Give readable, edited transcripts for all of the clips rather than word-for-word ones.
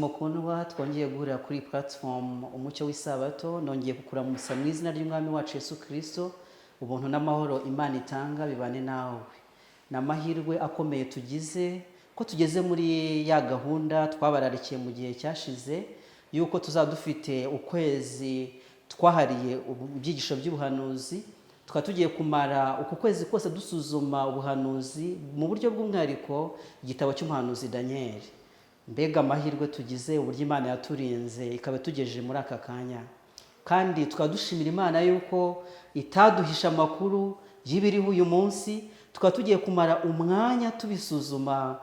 Mukundwa twongeye guhurira kuri platform Umucyo w'Isabato, nongeye kukuramutsa mu izina ry'Umwami wacu Yesu Kirisito. Ubuntu n'amahoro Imana itanga bibane nawe. Ni amahirwe akomeye tugize ko tugeze muri ya gahunda twabararikiye mu gihe cyashize, yuko tuzaba dufite ukwezi twahariye ibyigisho by'ubuhanuzi. Tukaba tugiye kumara uku kwezi kose dusuzuma ubuhanuzi, mu buryo bw'umwihariko igitabo cy'umuhanuzi Daniel. Mbega amahirwe tugize, uburyo Imana yaturinze ikaba itugejeje muri aka kanya! Kandi tukaba dushimira Imana yuko itaduhisha amakuru y'ibiriho uyu munsi. Tukaba tugiye kumara umwanya tubisuzuma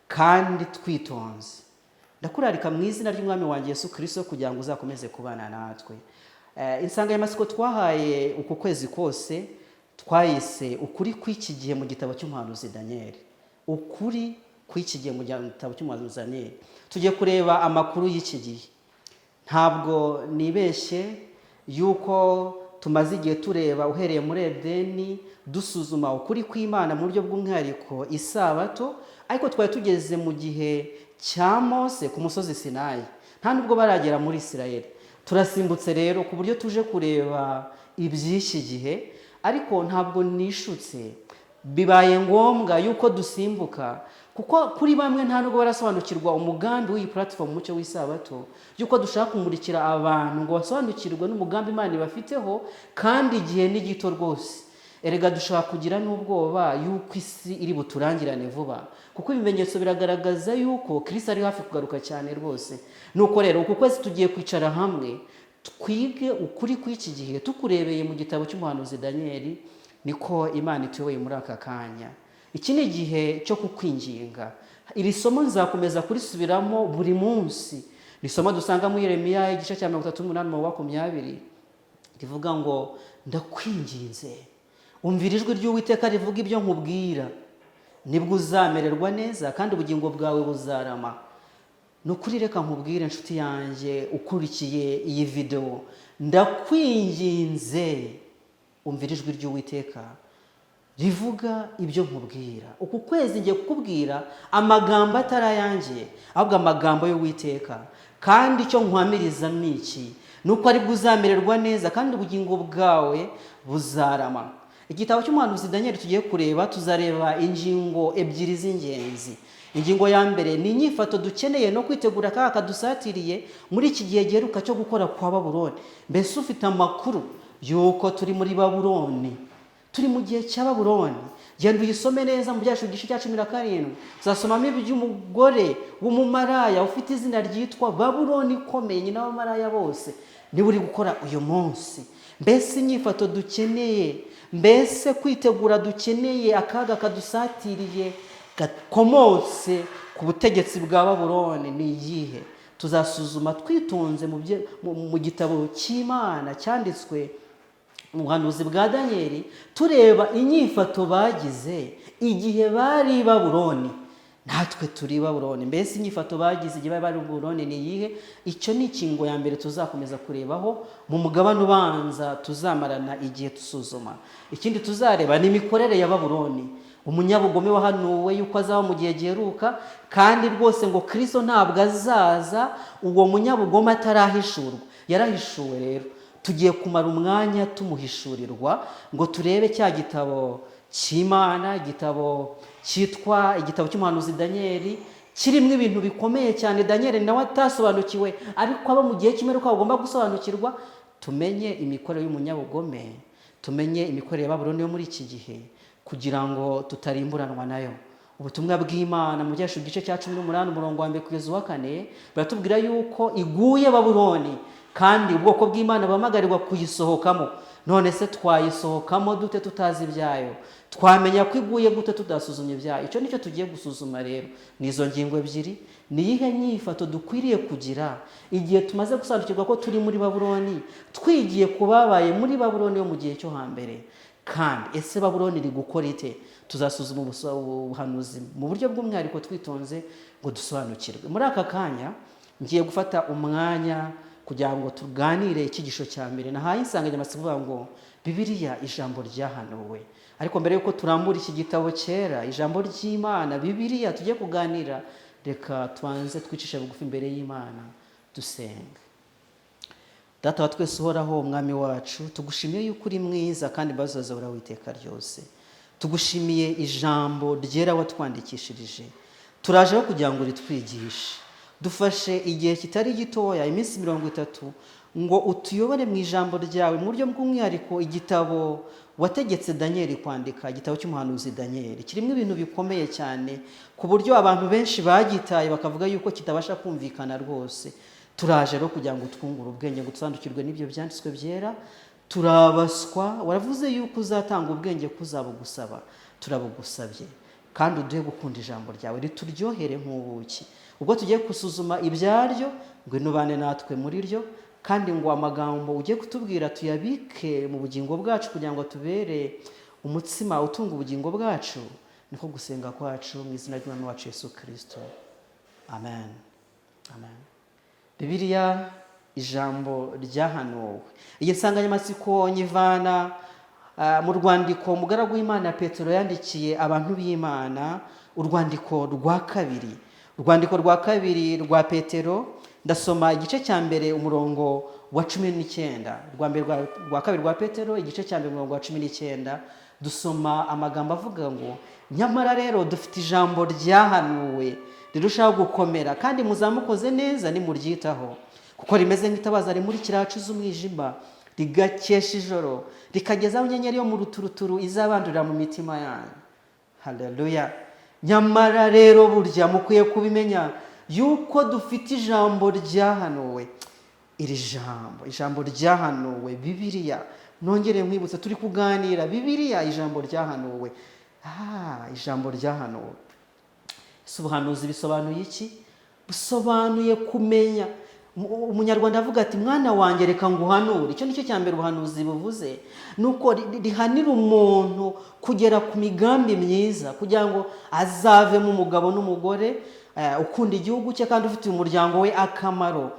kandi twitonze. Ndakurarika mu izina ry'Umwami wanjye Yesu Kirisito kugira ngo uzakomeze kubana natwe. Insanganyamatsiko twahaye uku kwezi kose twayise "Ukuri kw'iki gihe mu gitabo cy'umuhanuzi Daniel". Ukuri kw'iki gihe mu gitabo cy'umuhanuzi Daniel. Tugiye kureba amakuru y'iki gihe. Ntabwo nibeshye yuko tumaze igihe tureba, uhereye muri Edeni, dusuzuma ukuri kw'Imana, mu buryo bw'umwihariko Isabato. Ariko twari tugeze mu gihe cya Mose ku musozi Sinayi, nta nubwo baragera muri Isirayeli. Turasimbutse rero ku buryo tuje kureba iby'iki gihe, ariko ntabwo nishutse, bibaye ngombwa yuko dusimbuka, kuko kuri bamwe nta nubwo barasobanukirwa umugambi w'iyi platform Umucyo w'Isabato, yuko dushaka kumurikira abantu ngo basobanukirwe n'umugambi Imana ibafiteho. Kandi igihe ni gito rwose. Erega dushobora kugira n'ubwoba yuko isi iri buturangirane vuba, kuko ibimenyetso biragaragaza yuko Kirisi ari hafi kugaruka cyane rwose. Nuko rero uku kwezi tugiye kwicara hamwe twige ukuri kw'iki gihe tukurebeye mu gitabo cy'umuhanuzi Daniel. Niko Imana ituyoboye muri aka kanya. Iki ni igihe cyo kukwinginga. Iri somo nzakomeza kurisubiramo buri munsi. Ni isomo dusanga muri Yeremiya igice cya 38, umurongo wa 20, rivuga ngo: "Ndakwinginze, umvira ijwi ry'Uwiteka rivuga ibyo nkubwira, nibwo uzamererwa neza kandi ubugingo bwawe buzarama." Ni ukuri, reka nkubwire, inshuti yanjye ukurikiye iyi videwo, ndakwinginze, umvira ijwi ry'Uwiteka rivuga ibyo nkubwira. Uku kwezi ngiye kukubwira amagambo atari ayanjye, ahubwo amagambo y'Uwiteka. Kandi icyo nkwamiriza ni iki: ni uko aribwo uzamererwa neza kandi ubugingo bwawe buzarama. Igitabo cy'umuhanuzi Daniel tugiye kureba, tuzareba ingingo ebyiri z'ingenzi. Ingingo ya mbere ni inyifato dukeneye no kwitegura akaga kadusatiriye muri iki gihe giheruka cyo gukora kwa Babuloni. Mbese ufite amakuru y'uko turi muri Babuloni, turi mu gihe cya Babuloni? Genda uyisome neza mu Byahishuwe igice cya 17, uzasomamo iby'umugore w'umumaraya ufite izina ryitwa Babuloni ikomeye, nyina w'abamaraya bose. Niba uri gukora uyu munsi, mbese inyifato dukeneye, mbese kwitegura dukeneye akaga kadusatiriye gakomotse ku butegetsi bwa Babuloni ni iyihe? Tuzasuzuma twitonze mu gitabo cy'Imana cyanditswe mu buhanuzi bwa Daniyeli, tureba inyifato bagize igihe bari i Babuloni. Natwe turi i Babuloni. Mbese inyifato bagize igihe bari i Babuloni ni iyihe? Icyo ni ingingo ya mbere tuzakomeza kurebaho mu mugabane ubanza tuzamarana igihe dusuzuma. Ikindi tuzareba ni imikorere ya Babuloni, umunyabugome wahanuwe yuko azaba mu gihe giheruka. Kandi rwose ngo Kirisito ntabwo azaza uwo munyabugome atarahishurwa. Yarahishuwe rero, tugiye kumara umwanya tumuhishurirwa, ngo turebe cya gitabo cy'Imana, igitabo cyitwa igitabo cy'umuhanuzi Daniyeli, kirimo ibintu bikomeye cyane Daniyeli nawe atasobanukiwe, ariko abo mu gihe cy'imperuka bagomba gusobanukirwa. Tumenye imikorere y'umunyabugome, tumenye imikorere ya Babuloni yo muri iki gihe, kugira ngo tutarimburanwa nayo. Ubutumwa bw'Imana mu Byahishuwe igice cya 18, umurongo wa mbere kugeza uwa kane, baratubwira yuko iguye Babuloni, kandi ubwoko bw'Imana buhamagarirwa kuyisohokamo. None se twayisohokamo dute tutazi ibyayo? Twamenya ko iguye gute tudasuzumye ibyayo? Icyo nicyo tugiye gusuzuma rero, ni izo ngingo ebyiri. Ni iyihe nyifato dukwiriye kugira igihe tumaze gusobanukirwa ko turi muri Babuloni, twigiye ku babaye muri Babuloni yo mu gihe cyo hambere? Kandi ese Babuloni iri gukora ite? Tuzasuzuma ubuhanuzi mu buryo bw'umwihariko twitonze ngo dusobanukirwe. Muri aka kanya ngiye gufata umwanya kugira ngo tuganire icyigisho cya mbere nahaye insanganyamatsiko ivuga ngo "Bibiliya, ijambo ryahanuwe". Ariko mbere y'uko turambura iki gitabo cyera, ijambo ry'Imana Bibiliya, tugiye kuganira. Reka tubanze twicishe bugufi imbere y'Imana, dusenga. Data wa twese uhoraho, Umwami wacu, tugushimiye yuko uri mwiza kandi imbabazi zawe iteka ryose. Tugushimiye ijambo ryera watwandikishirije. Turajeho kugira ngo ritwigishe. Dufashe igihe kitari gitoya, iminsi 30, ngo utuyobore mu ijambo ryawe, mu buryo bw'umwihariko igitabo wategetse Daniyeli kwandika. Igitabo cy'umuhanuzi Daniyeli kirimo ibintu bikomeye cyane, ku buryo abantu benshi bagitaye bakavuga yuko kitabasha kumvikana rwose. Turaje rero kugira ngo twungure ubwenge, ngo dusobanukirwe n'ibyo byanditswe byera. Turabaswa, waravuze yuko uzatanga ubwenge kuzabugusaba. Turabugusabye, kandi uduhe gukunda ijambo ryawe, rituryohere nk'ubuki. Ubwo tugiye gusuzuma ibyaryo, ngwino ubane natwe muri ryo, kandi ngo amagambo ugiye kutubwira tuyabike mu bugingo bwacu kugira ngo tubere umutsima utunga ubugingo bwacu. Niko gusenga kwacu mu izina ry'Umwami wacu Yesu Kirisito, amen, amen. Bibiliya, ijambo ryahanuwe. Iyi nsanganyamatsiko nyivana mu rwandiko umugaragu w'Imana Petero yandikiye abantu b'Imana, urwandiko rwa kabiri, urwandiko rwa kabiri rwa Petero. Ndasoma igice cya mbere, umurongo wa 19. Rwa mbere, rwa kabiri rwa Petero, igice cya mbere, umurongo wa 19, dusoma amagambo avuga ngo: "Nyamara rero dufite ijambo ryahanuwe rirushaho gukomera, kandi muzamukoze neza nimuryitaho, kuko rimeze nk'itabaza rimurikira ahacuze umwijima, rigakesha ijoro, rikageza aho inyenyeri yo mu ruturuturu izabandurira mu mitima yanyu." Haleluya! Nyamara rero burya mukwiye kubimenya yuko dufite ijambo ryahanuwe. Iri jambo, ijambo ryahanuwe, Bibiliya. Nongere nkwibutsa, turi kuganira Bibiliya, ijambo ryahanuwe. Ijambo ryahanuwe. Ese ubuhanuzi bisobanuye iki? Busobanuye kumenya. Umunyarwanda avuga ati: "Mwana wanjye, reka nguhanure." Icyo nicyo cya mbere ubuhanuzi buvuze, ni uko rihanira umuntu kugera ku migambi myiza, kugira ngo azavemo umugabo n'umugore ukunda igihugu cye kandi ufitiye umuryango we akamaro.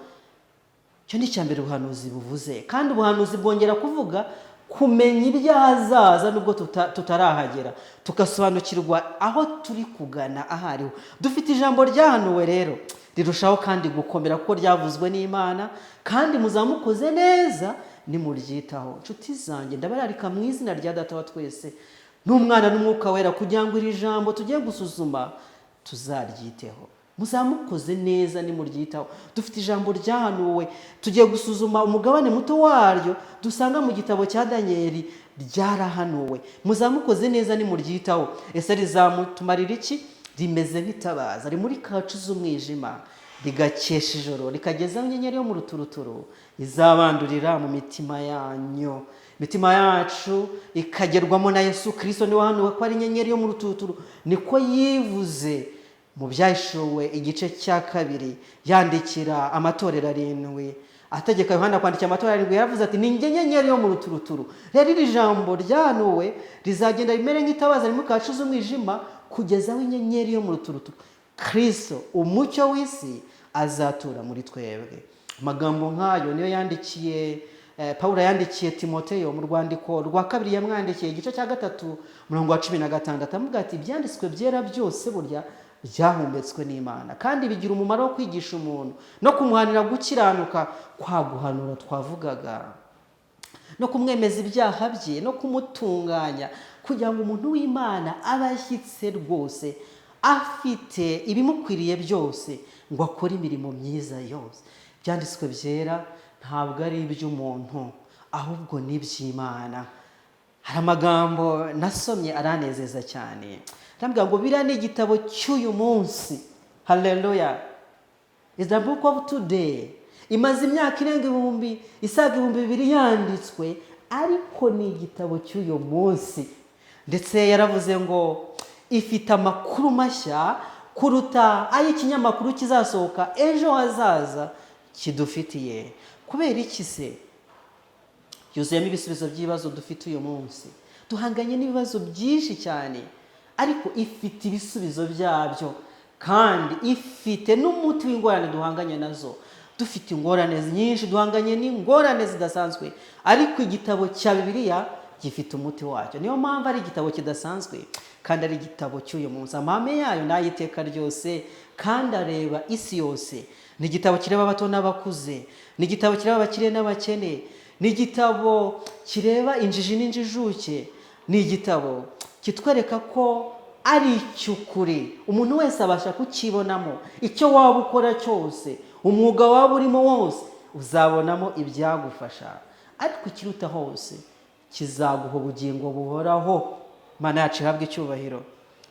Icyo ni icya mbere ubuhanuzi buvuze. Kandi ubuhanuzi bwongera kuvuga kumenya iby'ahazaza, nubwo tutarahagera, tugasobanukirwa aho turi kugana aho ariho. Dufite ijambo ryahanuwe rero, rirushaho kandi gukomera kuko ryavuzwe n'Imana, kandi muzamukoze neza nimuryitaho. Inshuti zanjye, ndabararika mu izina rya Data wa twese n'Umwana n'Umwuka Wera, kugira ngo iri jambo tugiye gusuzuma tuzaryiteho. Muzamukoze neza nimuryitaho. Dufite ijambo ryahanuwe. Tugiye gusuzuma umugabane muto waryo dusanga mu gitabo cya Daniyeli. Ryarahanuwe, muzamukoze neza nimuryitaho. Ese rizamutumarira iki? Rimeze nk'itabaza rimurika ahacuze umwijima, rigakesha ijoro, rikageza aho inyenyeri yo mu ruturuturu izabandurira mu mitima yanyu. Imitima yacu ikagerwamo na Yesu Kirisito. Niwe wahanuwe ko ari inyenyeri yo mu ruturuturu, niko yivuze mu Byahishuwe igice cya 2, yandikira amatorero arindwi, ategeka Yohana kwandikira amatorero arindwi. Yaravuze ati: "Ni njye nyenyeri yo mu ruturuturu." Rero iri jambo ryahanuwe rizagenda rimere nk'itabaza rimurika ahacuze umwijima, kugeza aho inyenyeri yo mu ruturuturu, Kirisito umucyo w'isi, azatura muri twebwe. Amagambo nk'ayo niyo yandikiye Pawulo yandikiye Timoteyo mu rwandiko rwa kabiri yamwandikiye, igice cya 3, umurongo wa 16, amuvuga ati: "Ibyanditswe byera byose burya byahumetswe n'Imana, kandi bigira umumaro wo kwigisha umuntu no kumuhanira gukiranuka," kwa guhanura twavugaga, "no kumwemeza ibyaha bye, no kumutunganya, kugira ngo umuntu w'Imana abe ashyitse rwose, afite ibimukwiriye byose, ngo akore imirimo myiza yose." Ibyanditswe byera ntabwo ari iby'umuntu, ahubwo ni iby'Imana. Hari amagambo nasomye aranezeza cyane, arambwira ngo biriya ni igitabo cy'uyu munsi. Haleluya! Is the book of today. Imaze imyaka irenga ibihumbi, isaga 2000 yanditswe, ariko ni igitabo cy'uyu munsi. Ndetse yaravuze ngo ifite amakuru mashya kuruta ay'ikinyamakuru kizasohoka ejo hazaza kidufitiye. Kubera iki se? Yuzuyemo ibisubizo by'ibibazo dufite uyu munsi. Duhanganye n'ibibazo byinshi cyane, ariko ifite ibisubizo byabyo, kandi ifite n'umuti w'ingorane duhanganye nazo. Dufite ingorane nyinshi, duhanganye n'ingorane zidasanzwe, ariko igitabo cya Bibiliya Gifite umuti wacyo. Niyo mpamvu ari igitabo kidasanzwe kandi ari igitabo cy'uyu munsi. Amahame yayo ni ay'iteka ryose kandi areba isi yose. Ni igitabo kireba abato n'abakuze, ni igitabo kireba abakire n'abakene, ni igitabo kireba injiji n'injijuke. Ni igitabo kitwereka ko ari icy'ukuri, umuntu wese abasha kukibonamo. Icyo waba ukora cyose, umwuga waba urimo wose, uzabonamo ibyagufasha. Ariko ikiruta hose, kizaguha ubugingo buhoraho. Imana yacu ihabwe icyubahiro.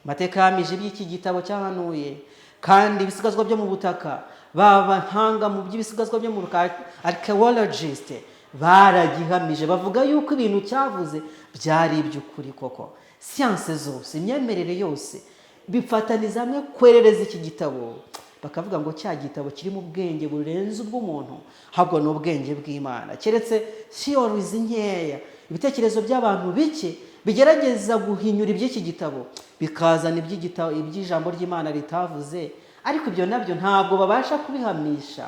Amateka yahamije iby'iki gitabo cyahanuye, kandi ibisigazwa byo mu butaka, b'abahanga mu by'ibisigazwa byo mu butaka, archaeologist, baragihamije, bavuga yuko ibintu cyavuze byari iby'ukuri koko. Siyanse zose, imyemerere yose bifataniza hamwe kwerereza iki gitabo, bakavuga ngo cya gitabo kirimo ubwenge burenze ubw'umuntu, ahubwo ni ubwenge bw'Imana. Keretse theories nkeya, ibitekerezo by'abantu bike bigerageza guhinyura iby'iki gitabo, bikazana iby'igitabo, iby'ijambo ry'Imana ritavuze, ariko ibyo nabyo ntabwo babasha kubihamisha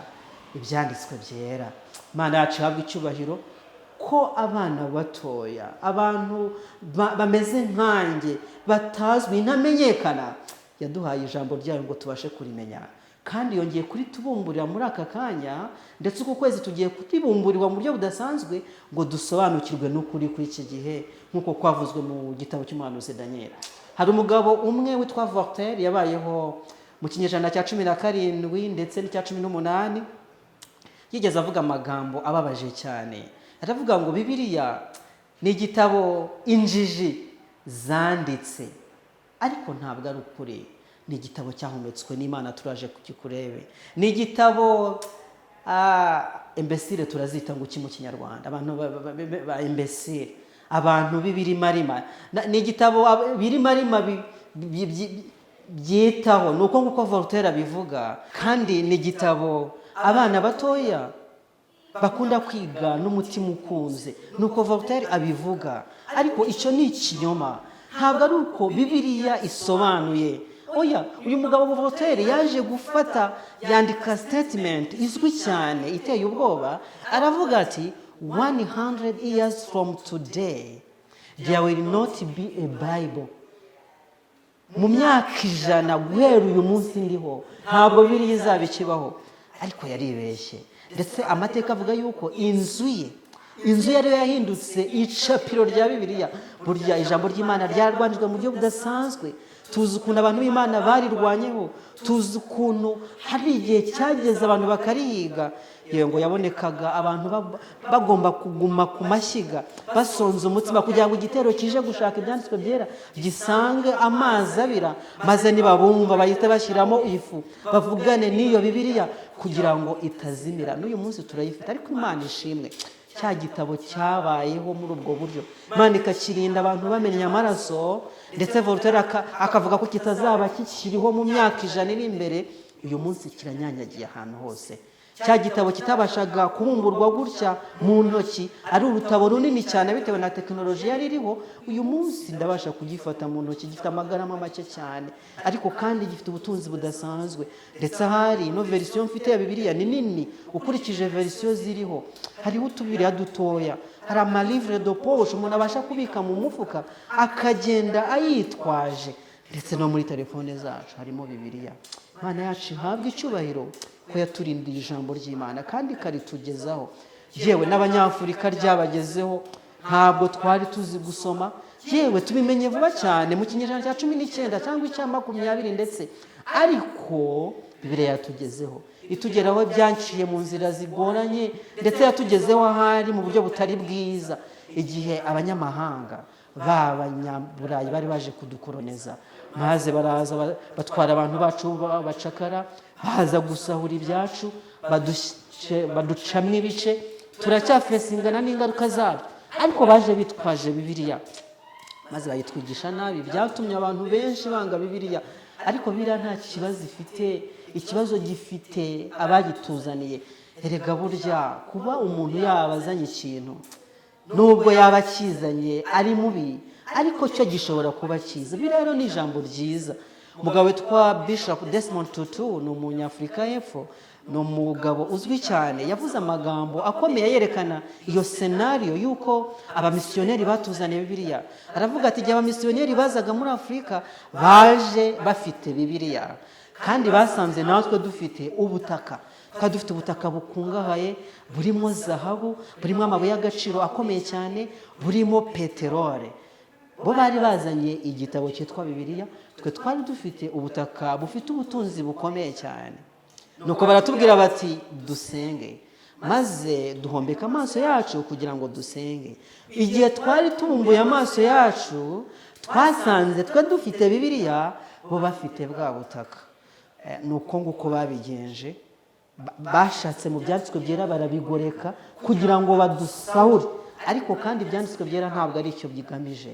ibyanditswe byera. Imana yacu ihabwa icyubahiro ko abana batoya, abantu bameze nkanjye, batazwi, ntamenyekana, yaduhaye ijambo ryayo ngo tubashe kurimenya, kandi yongeye kuritubumburira muri aka kanya. Ndetse uku kwezi tugiye kuribumburirwa mu buryo budasanzwe ngo dusobanukirwe n'ukuri kw'iki gihe nk'uko kwavuzwe mu gitabo cy'umuhanuzi Daniel. Hari umugabo umwe witwa Voltaire, yabayeho mu kinyejana cya 17 ndetse n'icya 18. Yigeze avuga amagambo ababaje cyane, aravuga ngo Bibiliya ni igitabo injiji zanditse. Ariko ntabwo ari ukuri, ni igitabo cyahumetswe n'Imana. Turaje kukikurebe. Ni igitabo imbécile, turazita ngo iki mu Kinyarwanda? Abantu ba imbécile, abantu b'ibirimarima. Ni igitabo birimarima byitaho, ni uko nguko Voltaire abivuga. Kandi ni igitabo abana batoya bakunda kwiga n'umutima ukunze, ni uko Voltaire abivuga. Ariko icyo ni ikinyoma, ntabwo ari uko Bibiliya isobanuye. Oya, uyu mugabo Voltaire yaje gufata yandika statement izwi cyane iteye ubwoba, aravuga ati: "100 years from today there will not be a Bible." Mu myaka 100 guhera uyu munsi ndiho, ntabwo Bibiliya izaba ikibaho. Ariko yaribeshye. Ndetse amateka avuga yuko inzu ye ariyo yahindutse icapiro rya Bibiliya. Burya ijambo ry'Imana ryarwanijwe mu buryo budasanzwe. Tuzi ukuntu abantu b'Imana barirwanyeho, tuzi ukuntu hari igihe cyageze abantu bakarihiga. Yewe, ngo yabonekaga abantu bagomba kuguma ku mashyiga basonza umutsima kugira ngo igitero kije gushaka ibyanditswe byera gisange amazi abira, maze nibabumva bahite bashyiramo ifu, bavugane n'iyo Bibiliya kugira ngo itazimira. N'uyu munsi turayifite. Ariko Imana ishimwe, cya gitabo cyabayeho muri ubwo buryo, Imana ikakirinda abantu bamenya amaraso. Ndetse Voltaire akavuga ko kitazaba kikiriho mu myaka 100 iri imbere. Uyu munsi kiranyanyagiye ahantu hose. Cya gitabo kitabashaga kubumburwa gutya mu ntoki, ari urutabo runini cyane bitewe na tekinoloji yari iriho, uyu munsi ndabasha kugifata mu ntoki. Gifite amagarama make cyane, ariko kandi gifite ubutunzi budasanzwe. Ndetse ahari ino verisiyo mfite ya Bibiliya ni nini ukurikije verisiyo ziriho. Hariho utubiriya dutoya, hari ama livre de poche umuntu abasha kubika mu mufuka akagenda ayitwaje, ndetse no muri telefone zacu harimo Bibiliya. Imana yacu ihabwe icyubahiro ko yaturindiye ijambo ry'Imana kandi ikaritugezaho. Yewe, n'Abanyafurika ryabagezeho. Ntabwo twari tuzi gusoma, yewe tubimenye vuba cyane mu kinyejana cya 19 cyangwa icya 20 ndetse. Ariko Bibiliya yatugezeho, itugeraho byanciye mu nzira zigoranye, ndetse yatugezeho ahari mu buryo butari bwiza, igihe abanyamahanga b'Abanyaburayi bari baje kudukoroneza, maze baraza batwara abantu bacu b'abacakara, baza gusahura ibyacu, baducamo ibice. Turacyafesingana n'ingaruka zabyo. Ariko baje bitwaje Bibiliya, maze bayitwigisha nabi. Byatumye abantu benshi banga Bibiliya. Ariko Bibiliya nta kibazo ifite, ikibazo gifite abagituzaniye. Erega burya kuba umuntu yaba azanye ikintu, nubwo yaba akizanye ari mubi, ariko cyo gishobora kuba cyiza. Ibi rero ni ijambo ryiza. Umugabo witwa Bishop Desmond Tutu, ni Umunyafurika y'Epfo, ni umugabo uzwi cyane, yavuze amagambo akomeye yerekana iyo scenario y'uko abamisiyoneri batuzaniye Bibiliya. Aravuga ati: "Igihe abamisiyoneri bazaga muri Afurika, baje bafite Bibiliya, kandi basanze natwe dufite ubutaka. Twari dufite ubutaka bukungahaye, burimo zahabu, burimo amabuye y'agaciro akomeye cyane, burimo peteroli. Bo bari bazanye igitabo cyitwa Bibiliya, twe twari dufite ubutaka bufite ubutunzi bukomeye cyane. Nuko baratubwira bati dusenge, maze duhombeka amaso yacu kugira ngo dusenge. Igihe twari tubumbuye amaso yacu, twasanze twe dufite Bibiliya, bo bafite bwa butaka." Ni uko nguko babigenje. Bashatse mu Byanditswe Byera barabigoreka kugira ngo badusahure. Ariko kandi Ibyanditswe Byera ntabwo ari icyo bigamije.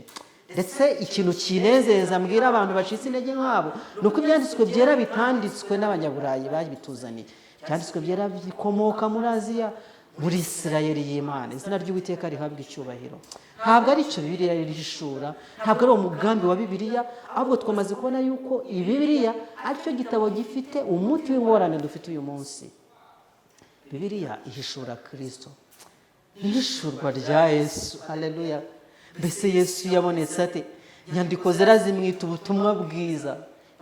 Ndetse ikintu kinezeza mbwira abantu bacitse intege nk'abo ni uko Ibyanditswe Byera bitanditswe n'Abanyaburayi babituzaniye. Ibyanditswe Byera bikomoka muri Aziya, muri Isirayeli y'Imana. Izina ry'Uwiteka rihabwa icyubahiro. Ntabwo ari icyo Bibiliya rihishura, ntabwo ari uwo mugambi wa Bibiliya. Ahubwo twamaze kubona yuko Bibiliya aricyo gitabo gifite umuti w'ingorane dufite uyu munsi. Bibiliya ihishura Kirisito, ihishurwa rya Yesu. Haleluya! Mbese Yesu yabonetse ate? Inyandiko Zera zimwita ubutumwa bwiza.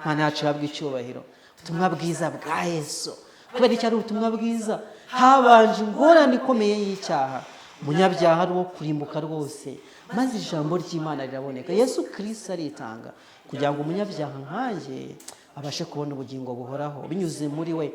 Imana yacu ihabwa icyubahiro. Ubutumwa bwiza bwa Yesu. Kubera icyo ari ubutumwa bwiza? Habanje ingorane ikomeye y'icyaha, umunyabyaha ari uwo kurimbuka rwose, maze ijambo ry'Imana riraboneka. Yesu Kirisito aritanga kugira ngo umunyabyaha nkanjye abashe kubona ubugingo buhoraho binyuze muri we.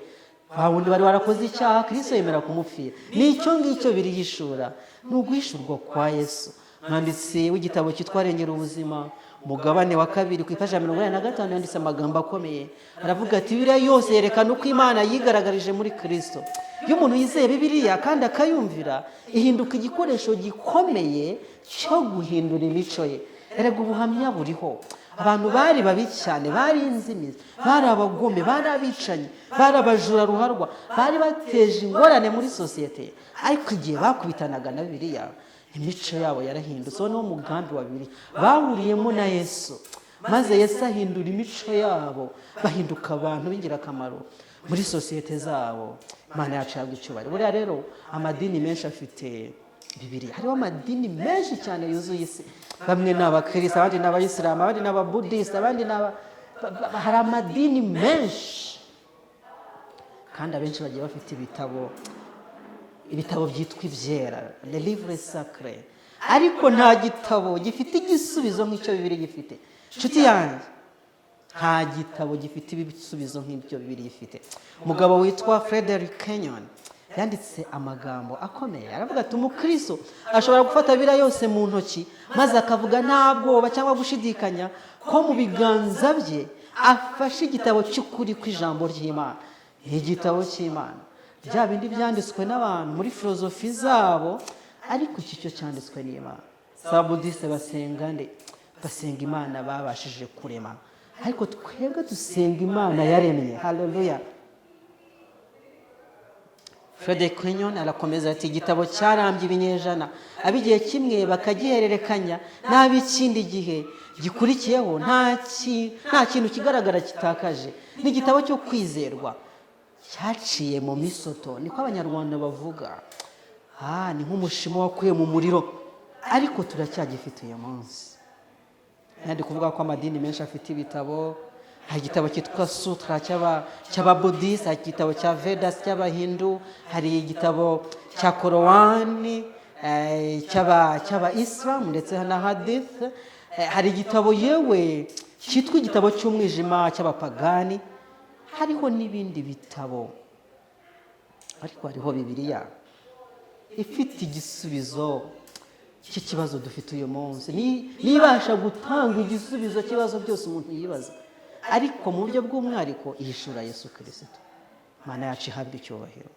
Wa wundi wari warakoze icyaha, Kirisito yemera kumupfira. Ni icyo ngicyo birihishura, ni uguhishurwa kwa Yesu. Umwanditsi w'igitabo cyitwa Rengera Ubuzima, umugabane wa kabiri, ku ipaji ya 85, yanditse amagambo akomeye. Aravuga ati: "Bibiliya yose yerekana uko Imana yigaragarije muri Kirisito. Iyo umuntu yizeye Bibiliya kandi akayumvira, ihinduka igikoresho gikomeye cyo guhindura imico ye." Erega ubuhamya buriho. Abantu bari babi cyane, bari inzimizi, bari abagome, bari abicanyi, bari abajura ruharwa, bari bateje ingorane muri sosiyete, ariko igihe bakubitanaga na Bibiliya, imico yabo yarahindutse. Uwo niwo mugambi wa Bibiliya. Bahuriyemo na Yesu, maze Yesu ahindura imico yabo, bahinduka abantu b'ingirakamaro muri sosiyete zabo. Imana yacu yabwa icyubahiro. Buriya rero amadini menshi afite Bibiliya. Hariho amadini menshi cyane yuzuye isi. Bamwe ni Abakirisitu, abandi ni Abayisilamu, abandi ni Ababudisite, abandi ni aba hari amadini menshi, kandi abenshi bagiye bafite ibitabo byitwa ibyera, le livre sacré. Ariko nta gitabo gifite igisubizo nk'icyo Bibiliya gifite. Inshuti yanjye, nta gitabo gifite ibisubizo nk'ibyo Bibiliya ifite. Umugabo witwa Frederick Kenyon yanditse amagambo akomeye. Aravuga ati: "Umukristo ashobora gufata Bibiliya yose mu ntoki, maze akavuga nta bwoba cyangwa gushidikanya ko mu biganza bye afashe igitabo cy'ukuri kw'ijambo ry'Imana." Ni igitabo cy'Imana. Bya bindi byanditswe n'abantu muri filozofi zabo, ariko iki cyo cyanditswe n'Imana. Ababudisite basenga nde? Basenga imana babashije kurema, ariko twebwe dusenga Imana yaremye. Haleluya! Frederick Kenyon arakomeza ati: "Igitabo cyarambye ibinyejana, ab'igihe kimwe bakagihererekanya n'ab'ikindi gihe gikurikiyeho, nta kintu kigaragara kitakaje. Ni igitabo cyo kwizerwa cyaciye mu misoto," niko Abanyarwanda bavuga. Ni nk'umushimo wakuye mu muriro, ariko turacyagifite uyu munsi. Ndi kuvuga ko amadini menshi afite ibitabo. Hari igitabo cyitwa Sutra cy'Ababudisite, hari igitabo cya Vedas cy'Abahindu, hari igitabo cya Korowani cy'Abayisilamu, ndetse na Hadith. Hari igitabo yewe cyitwa igitabo cy'umwijima cy'abapagani. Hariho n'ibindi bitabo, ariko hariho Bibiliya ifite igisubizo cy'ikibazo dufite uyu munsi. Nibasha gutanga igisubizo cy'ibibazo byose umuntu yibaza, ariko mu buryo bw'umwihariko ihishura Yesu Kirisito. Imana yacu ihabwa icyubahiro.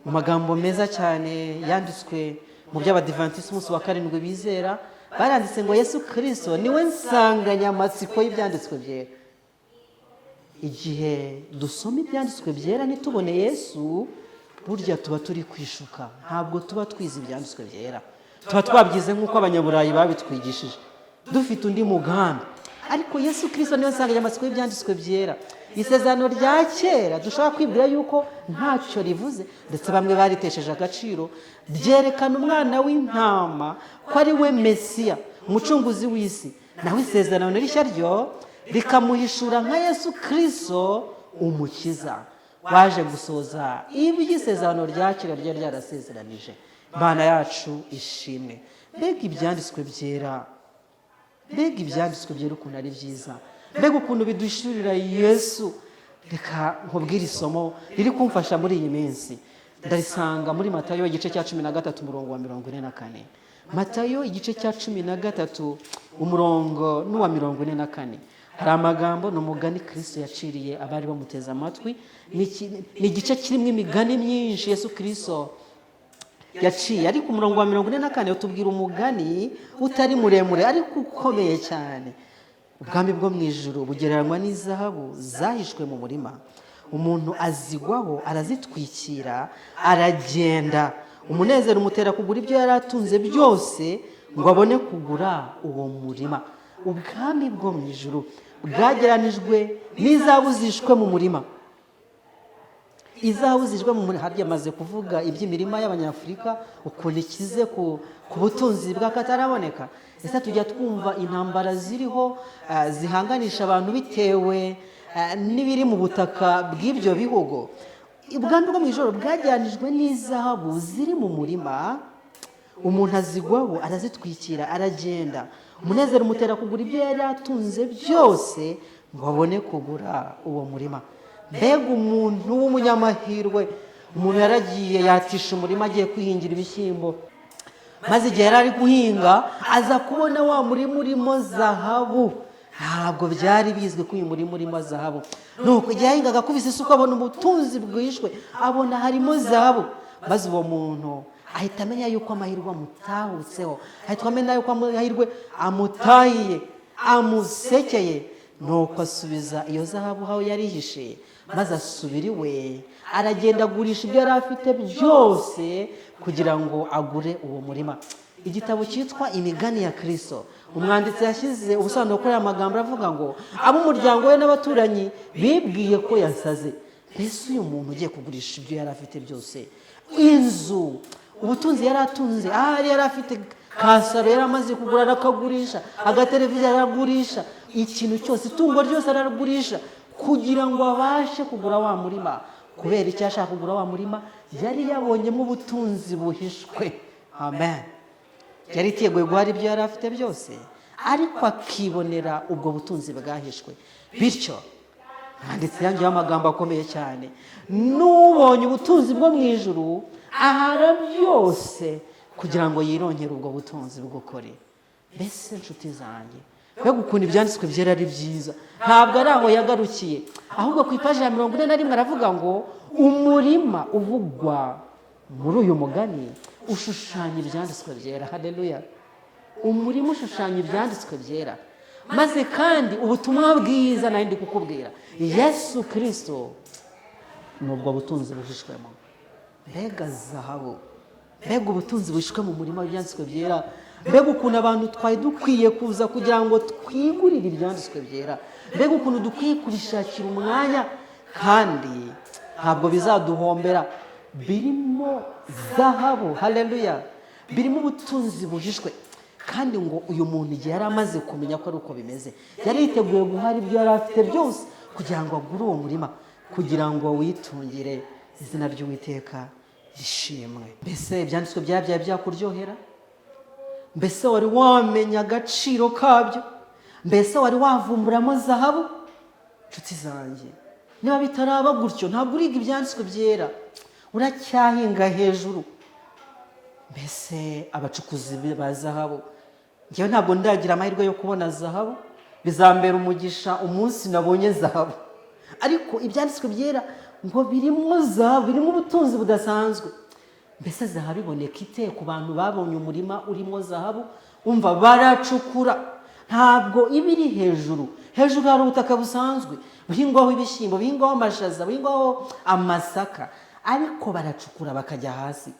Mu magambo meza cyane yanditswe mu by'Abadivantisiti umunsi wa karindwi bizera, baranditse ngo: "Yesu Kirisito niwe nsanganyamatsiko y'Ibyanditswe Byera." Igihe dusoma Ibyanditswe Byera ntitubone Yesu, burya tuba turi kwishuka. Ntabwo tuba twize Ibyanditswe Byera, tuba twabyize nk'uko Abanyaburayi babitwigishije, dufite undi mugambi. Ariko Yesu Kirisito niyo nsanganyamatsiko y'ibyanditswe byera. Isezerano rya kera dushobora kwibwira yuko ntacyo rivuze, ndetse bamwe baritesheje agaciro, ryerekana umwana w'intama ko ari we Mesiya, umucunguzi w'isi. Naho isezerano rishya ryo rikamuhishura nka Yesu Kirisito, umukiza waje gusoza iby'isezerano rya kera ryari ryarasezeranije. Imana yacu ishimwe. Mbega ibyanditswe byera, mbega ibyanditswe byera ukuntu ari byiza, mbega ukuntu biduhishurira Yesu! Reka nkubwire isomo riri kumfasha muri iyi minsi. Ndarisanga muri Matayo igice cya 13, umurongo wa 44. Matayo igice cya 13, umurongo n'uwa 44. Hari amagambo, ni umugani Kirisito yaciriye abari bamuteze amatwi. Ni igice kirimo imigani myinshi Yesu Kirisito yaciye, ariko umurongo wa 44 utubwira umugani utari muremure ariko ukomeye cyane. Ubwami bwo mu ijuru bugereranywa n'izahabu zahishwe mu murima. Umuntu azigwaho, arazitwikira, aragenda. Umunezero umutera kugura ibyo yari atunze byose ngo abone kugura uwo murima. Ubwami bwo mu ijuru bwageranijwe n'izahabu zihishwe mu murima. Izahabu zihishwe mu murima. Harya amaze kuvuga iby'imirima y'Abanyafurika ukuntu ikize ku butunzi bw'akataraboneka. Ese tujya twumva intambara ziriho zihanganisha abantu bitewe n'ibiri mu butaka bw'ibyo bihugu? Ubwami bwo mu ijuru bwajyanijwe n'izahabu ziri mu murima. Umuntu azigwaho, arazitwikira, aragenda. Umunezero umutera kugura ibyo yari atunze byose ngo abone kugura uwo murima. Mbega umuntu w'umunyamahirwe! Umuntu yaragiye yatisha umurima, agiye kwihingira ibishyimbo, maze igihe yari ari guhinga aza kubona wa murima urimo zahabu. Ntabwo byari bizwi ko uyu murima urimo zahabu. Nuko igihe yahingaga, akubise isuka, abona ubutunzi bwishwe, abona harimo zahabu. Maze uwo muntu ahita amenya yuko amahirwe amutahutseho, ahita amenya yuko amahirwe amutahiye, amusekeye. Nuko asubiza iyo zahabu aho yari ihishe, maze asubira iwe, aragenda agurisha ibyo yari afite byose kugira ngo agure uwo murima. Igitabo cyitwa Imigani ya Kirisito, umwanditsi yashyize ubusobanuro kuri aya magambo, aravuga ngo ab'umuryango we n'abaturanyi bibwiye ko yasaze. Mbese uyu muntu ugiye kugurisha ibyo yari afite byose, inzu, ubutunzi yari atunze, ahari yari afite kasaro yari amaze kugura arakagurisha, agateleviziyo aragurisha, ikintu cyose, itungo ryose aragurisha kugira ngo abashe kugura wa murima. Kubera icyo ashaka kugura wa murima? Yari yabonyemo ubutunzi buhishwe. Amen. Yari yiteguye guhara ibyo yari afite byose, ariko akibonera ubwo butunzi bwahishwe. Bityo handitse yangeyeho amagambo akomeye cyane: n'ubonye ubutunzi bwo mu ijuru ahara byose kugira ngo yironkere ubwo butunzi bw'ukuri. Mbese inshuti zanjye, mbega ukuntu ibyanditswe byera ari byiza! Ntabwo ari aho yagarukiye, ahubwo ku ipaji ya 41 aravuga ngo umurima uvugwa muri uyu mugani ushushanya ibyanditswe byera. Haleluya! Umurima ushushanya ibyanditswe byera, maze kandi ubutumwa bwiza nari ndi kukubwira, Yesu Kirisito, ni ubwo butunzi buhishwemo. Mbega zahabu, mbega ubutunzi buhishwe mu murima w'ibyanditswe byera! Mbega ukuntu abantu twari dukwiye kuza kugira ngo twigurire ibyanditswe byera! Mbega ukuntu dukwiye kubishakira umwanya, kandi ntabwo bizaduhombera! Birimo zahabu. Haleluya! Birimo ubutunzi buhishwe. Kandi ngo uyu muntu igihe yari amaze kumenya ko ari uko bimeze, yari yiteguye guhara ibyo yari afite byose kugira ngo agure uwo murima, kugira ngo witungire. Izina ry'Uwiteka rishimwe. Mbese ibyanditswe byaba byakuryohera? Mbese wari wamenya agaciro kabyo? Mbese wari wavumburamo zahabu? Inshuti zanjye, niba bitaraba gutyo, ntabwo uriga ibyanditswe byera, uracyahinga hejuru. Mbese abacukuzi ba zahabu, ngewe ntabwo ndagira amahirwe yo kubona zahabu, bizambera umugisha umunsi nabonye zahabu. Ariko ibyanditswe byera ngo birimo zahabu, birimo ubutunzi budasanzwe. Mbese zahabu iboneka ite ku bantu babonye umurima urimo zahabu? Umva, baracukura, ntabwo iba iri hejuru. Hejuru hari ubutaka busanzwe buhingwaho ibishyimbo, buhingwaho amashaza, buhingwaho amasaka, ariko baracukura bakajya hasi,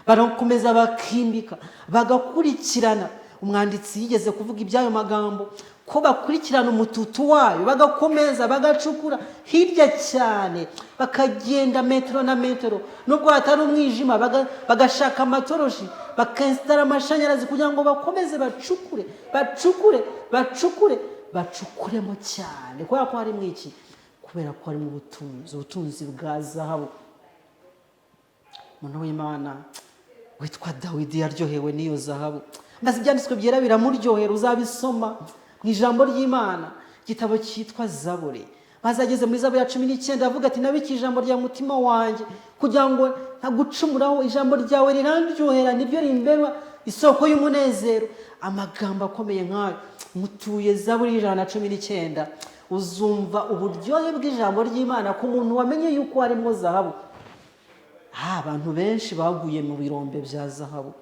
barakomeza bakimbika, bagakurikirana. Umwanditsi yigeze kuvuga iby'ayo magambo. Ko bakurikirana umututu wayo, bagakomeza bagacukura hirya cyane, bakagenda metero na metero, nubwo hatari umwijima, bagashaka amatoroshi, bakensitara amashanyarazi kugira ngo bakomeze bacukure, bacukure, bacukure, bacukuremo cyane. Kubera ko harimo iki? Kubera ko harimo ubutunzi, ubutunzi bwa zahabu. Umuntu w'Imana witwa Dawidi yaryohewe n'iyo zahabu, maze Ibyanditswe Byera biramuryohera. Uzabisoma mu ijambo ry'Imana, igitabo cyitwa Zaburi. Maze ageze muri Zaburi ya 19 avuga ati: "Nabike ijambo rya mutima wanjye kugira ngo ntagucumuraho. Ijambo ryawe rirandyohera, niryo rimbera isoko y'umunezero." Amagambo akomeye nk'ayo mutuye Zaburi 119, uzumva uburyohe bw'ijambo ry'Imana ku muntu wamenye yuko harimo zahabu. Abantu benshi baguye mu birombe bya zahabu.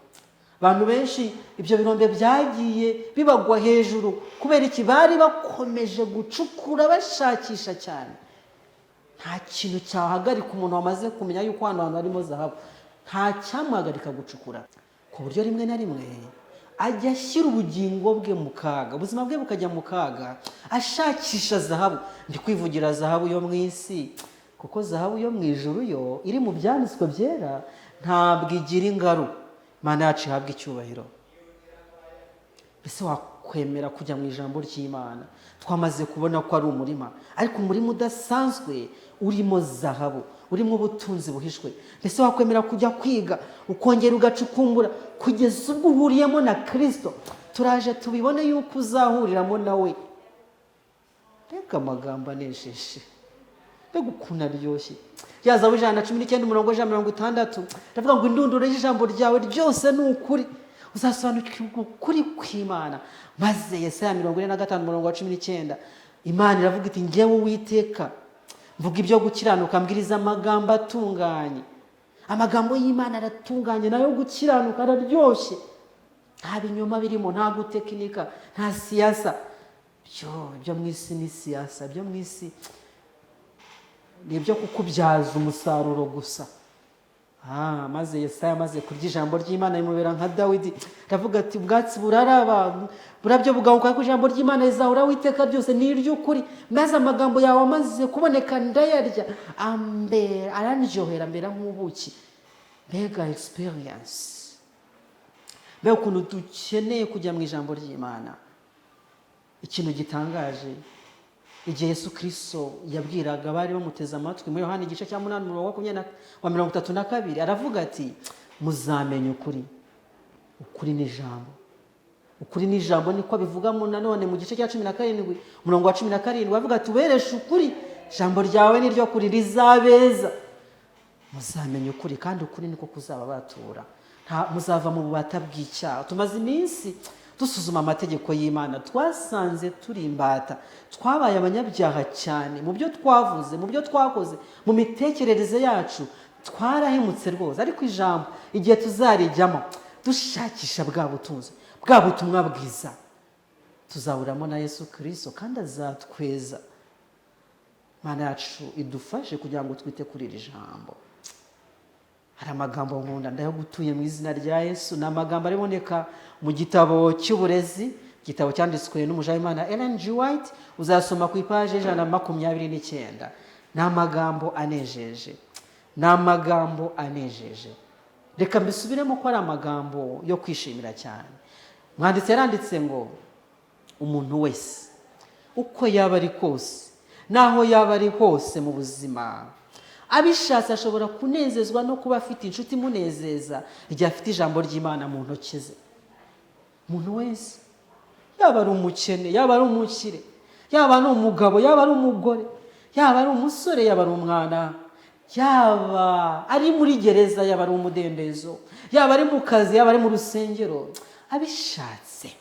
Abantu benshi ibyo birombe byagiye bibagwa hejuru. Kubera iki? Bari bakomeje gucukura, bashakisha cyane. Nta kintu cyahagarika umuntu wamaze kumenya yuko hano hantu harimo zahabu. Nta cyamuhagarika gucukura, ku buryo rimwe na rimwe ajya ashyira ubugingo bwe mu kaga, ubuzima bwe bukajya mu kaga, ashakisha zahabu. Ndi kwivugira zahabu yo mu isi, kuko zahabu yo mu ijuru yo iri mu Byanditswe Byera ntabwo igira ingaru. Imana yacu ihabwa icyubahiro. Ese wakwemera kujya mu ijambo ry'Imana? Twamaze kubona ko ari umurima, ariko umurima udasanzwe urimo zahabu, urimo ubutunzi buhishwe. Mbese wakwemera kujya kwiga, ukongera ugacukumbura kugeza ubwo uhuriyemo na Kirisito? Turaje tubibone yuko uzahuriramo nawe. Mbega amagambo anejeje, mbega ukuntu aryoshye! Yazabu 119, umurongo 160, ndavuga ngo: "Indunduro y'ijambo ryawe ryose ni ukuri." Uzasobanukirwa ukuri kw'Imana. Maze Yesaya 45, umurongo wa 19, Imana iravuga iti: "Ngewe Uwiteka mvuga ibyo gukiranuka, mbwiriza amagambo atunganye." Amagambo y'Imana aratunganye, nayo gukiranuka, araryoshye, nta binyoma birimo, nta gutekinika, nta siyasa. Byo mu isi ni siyasa, byo mu isi ni ibyo kukubyaza umusaruro gusa. Maze Yesaya amaze kurya ijambo ry'Imana rimubera nka Dawidi, aravuga ati: "Ubwatsi buraraba, burabyo bugahuka, ariko ijambo ry'Imana rizahora iteka ryose, ni iry'ukuri. Maze amagambo yawe amaze kuboneka ndayarya, ambera arandyohera, ambera nk'ubuki." Mbega experience, mbega ukuntu dukeneye kujya mu ijambo ry'Imana! Ikintu gitangaje, igihe Yesu Kirisito yabwiraga abari bamuteze amatwi muri Yohani igice cya 8, umurongo wa 32, aravuga ati: "Muzamenya ukuri, ukuri ni ijambo." Ukuri ni ijambo, niko abivugamo nanone mu gice cya 17, umurongo wa 17, avuga ati: "Ubereshe ukuri, ijambo ryawe ni ryo kuri, rizabeza." Muzamenya ukuri, kandi ukuri niko kuzababatura, muzava mu bubata bw'icyaha. Tumaze iminsi dusuzuma amategeko y'Imana, twasanze turi imbata, twabaye abanyabyaha cyane mu byo twavuze, mu byo twakoze, mu mitekerereze yacu twarahemutse rwose. Ariko ijambo igihe tuzarijyamo dushakisha bwa butunzi, bwa butumwa bwiza, tuzaburamo na Yesu Kirisito, kandi azatweza. Imana yacu idufashe kugira ngo twite kuri iri jambo. Hari amagambo nkunda, ndayagutuye mu izina rya Yesu. Ni amagambo ariboneka mu gitabo cy'Uburezi, igitabo cyanditswe n'umuja w'Imana Ellen G. White. Uzasoma ku ipaji 129. Ni amagambo anejeje, ni amagambo anejeje. Reka mbisubiremo ko ari amagambo yo kwishimira cyane. Mwanditsi yaranditse ngo: "Umuntu wese, uko yaba ari kose n'aho yaba ari hose mu buzima, abishatse ashobora kunezezwa no kuba afite inshuti imunezeza igihe afite ijambo ry'Imana mu ntoki ze." Umuntu wese, yaba ari umukene, yaba ari umukire, yaba ari umugabo, yaba ari umugore, yaba ari umusore, yaba ari umwana, yaba ari muri gereza, yaba ari umudendezo, yaba ari mu kazi, yaba ari mu rusengero, abishatse,